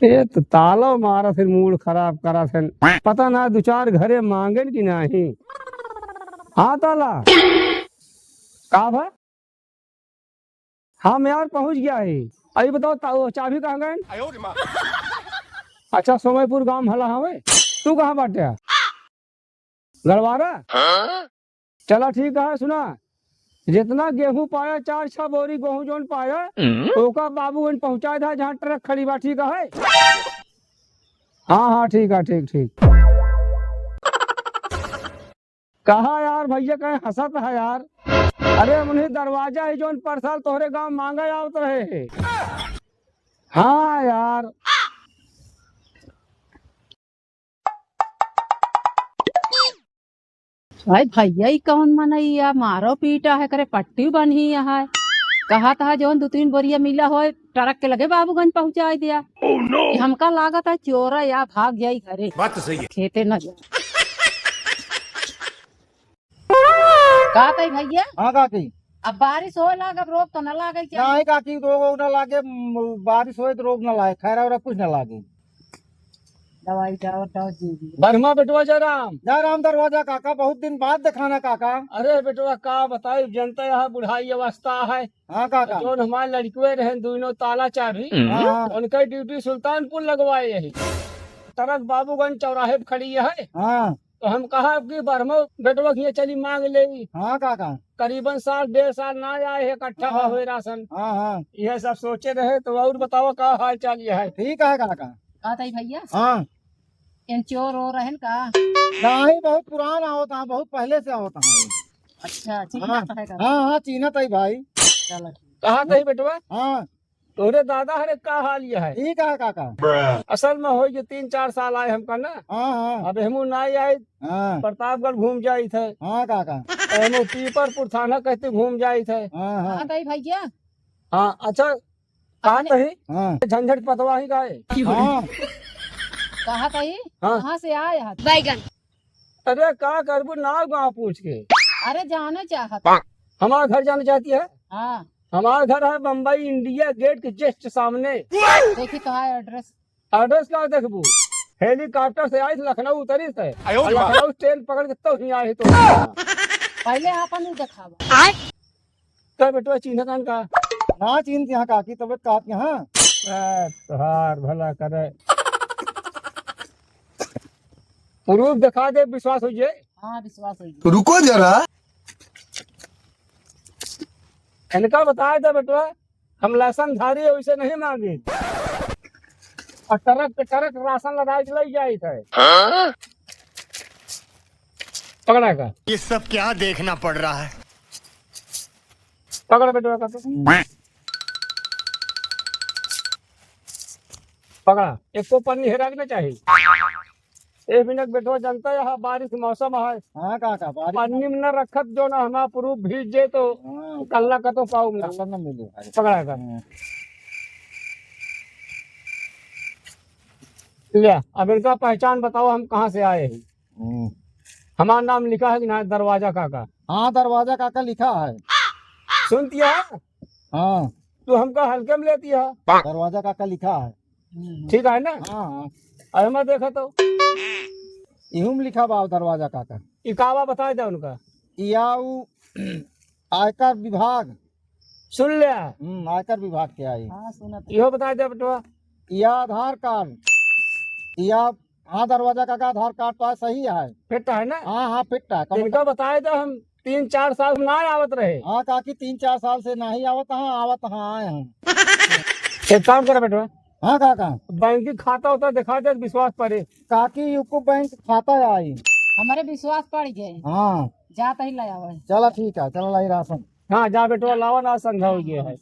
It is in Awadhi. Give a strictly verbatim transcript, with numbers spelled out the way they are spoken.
ये तो ताला मारा, फिर मूड खराब करा, फिर पता ना दो चार घरे मांगेन कि नहीं। हाँ ताला, का भा? हम यार पहुँच गया ही। अभी बताओ ता-, वो चाबी कहाँ गए? अच्छा, सोमयपुर गाँव भला हवे। तू कहाँ बाटे? गड़वारा? चला ठीक है, सुना, जितना गेहूं पाया, चार छह बोरी गेहूं जौन पाया, ओका बाबूगंज पहुंचाए दा, जहाँ ट्रक खड़ी बा, ठीक है? हाँ, हाँ, ठीक है, ठीक, ठीक। कहा यार, भैया कहे हंसत है यार। अरे, उन्हीं दरवाजा ही जौन पर साल तोहरे गांव मांगे आवत रहे हैं। हाँ यार। भाई भैया, ई कौन मनई या मारो पीटा है, करे पट्टी बन्ही है। कहा था जौन दो तीन बोरिया मिला होय, ट्रक के लगे बाबूगंज पहुंचाए दिया। कि हमका लागत है चोरा या भाग जाई घरे। बात तो सही है। खेते न जाए। का तई भैया? हाँ काकी। अब बारिश होए लाग, अब रोग तो न लागे क्या? नहीं काकी, रोग वोग न लागे, म, बारिश होए तो रोग न लागे, खैरा वैरा कुछ न लागे। दवाई डाओ, डाओ जी। बरहमा बेटवा जयराम। जयराम दरवाजा काका, बहुत दिन बाद देखाना काका। अरे बेटवा का बताई, जनता यहाँ बुढ़ाई अवस्था है। हाँ काका। जौन हमारे लड़कवे रहे दोनों ताला चाबी, हाँ, हाँ। उनका ड्यूटी सुल्तानपुर लगवाए यही। ट्रक बाबूगंज चौराहे पे खड़ी है। हाँ। तो हम कहा कि बरहमा बेटवा के यहाँ चली मांग ले। हाँ काका। करीबन साल डेढ़ साल ना आए है इकट्ठा हाँ। हुए राशन। हाँ, हाँ। यह सब सोचे रहे तो और बताओ का हाल चाल ये है? ठीक है काका। का तई भैया? हाँ। इन चोर हो रहन का? नहीं, बहुत पुराना होता है, बहुत पहले से होता है। अच्छा, ठीक हाँ। है का? हाँ, हाँ, चीन्हत है भाई। चलो ठीक। कहा तई बेटवा? हाँ। तोरे दादा हरे का हाल ये है? ठीक है काका। असल में होई के तीन चार साल आए हमका ना। हाँ, हाँ। अब हमू ना आए, हाँ। प्रतापगढ़ घूम जाइत है। हाँ काका। हमू पीपरपुर थाना कहते घूम जाइत है। हाँ, हाँ। हाँ, तई भैया। हाँ, अच्छा, कहा अपने तही? हाँ। झंझट पतवा ही का है? हाँ। कहा तही? हाँ। कहाँ से आए हैं? बैगन। अरे का करबू नाव गाँव पूछ के? अरे जाना चाहत। हमारा घर जाना चाहती है? हाँ। हमारा घर है बम्बई इंडिया गेट के just सामने। देखी तो है एड्रेस। एड्रेस का देखबू? हेलीकॉप्टर से आई लखनऊ उतरी से। आयो रे माँ। लखनऊ ट्रेन पकड़ के तो ही आई तो। पहले आपन ही दिखावा। का बेटवा चीन्हत हन का? ना चीन्हत यहाँ काकी, तबीयत का आपके यहाँ? ए, तोहार भला करे। प्रूफ दिखा दे, विश्वास हो जाए। हाँ, विश्वास हो जाए। रुको जरा। इनका बताए दे बेटवा, हम लाइसेंस धारी है, वैसे नहीं मांगे। और ट्रक पे ट्रक राशन लदाए के ले जाए थे। हाँ? पकड़ा का? ये सब क्या देखना पड़ रहा है? पकड़ बेटवा का तो। पकड़ा, एको पन्नी हेरा के ना चाही। एक मिनट बेटवा, जनता यहाँ बारिश के मौसम है। हाँ काका, बारिश पन्नी में न रखत जो ना हमारा प्रूफ भीज जे तो हाँ। कल्ला का तो पाऊ ना। कल्ला ना मिले भाई। पकड़ा का। हाँ। ले, अब इनका पहचान बताओ, हम कहाँ से आए हैं? हम्म। हमारा नाम लिखा है कि ना दरवाजा काका? हाँ, दरवाजा काका लिखा है। सुनती है? हाँ। तू हमका हल्के में लेती है। दरवाजा काका लिखा है। ठीक है ना? हाँ, हाँ। अरे मैं देखा तो। इहू में लिखा बा दरवाजा काका। ई का बा बताए दे उनका। या उ आयकर विभाग। सुन ले। हम्म, आयकर विभाग के आई। हाँ, सुनत। इहो बताए दे बेटवा। या आधार कार्ड। या हाँ, दरवाजा काका, आधार कार्ड तो सही है। फिट है ना? हाँ, हाँ, फिट है। इनका बताए तो हम तीन चार साल से ना आवत रहे। हाँ काकी, तीन चार साल से नहीं आवत, हाँ, आवत, हाँ, आए हम। एक काम करा बेटवा। हाँ काका। बैंक की खाता होता दिखा दे, विश्वास पड़े। काकी, यूको बैंक खाता है आई। हमारे विश्वास पड़ गए। हाँ। जाता ही ले आवे। चला ठीक है, चला लाई राशन। हाँ, जा बेटवा, लावा ना, संध्या हो गया है।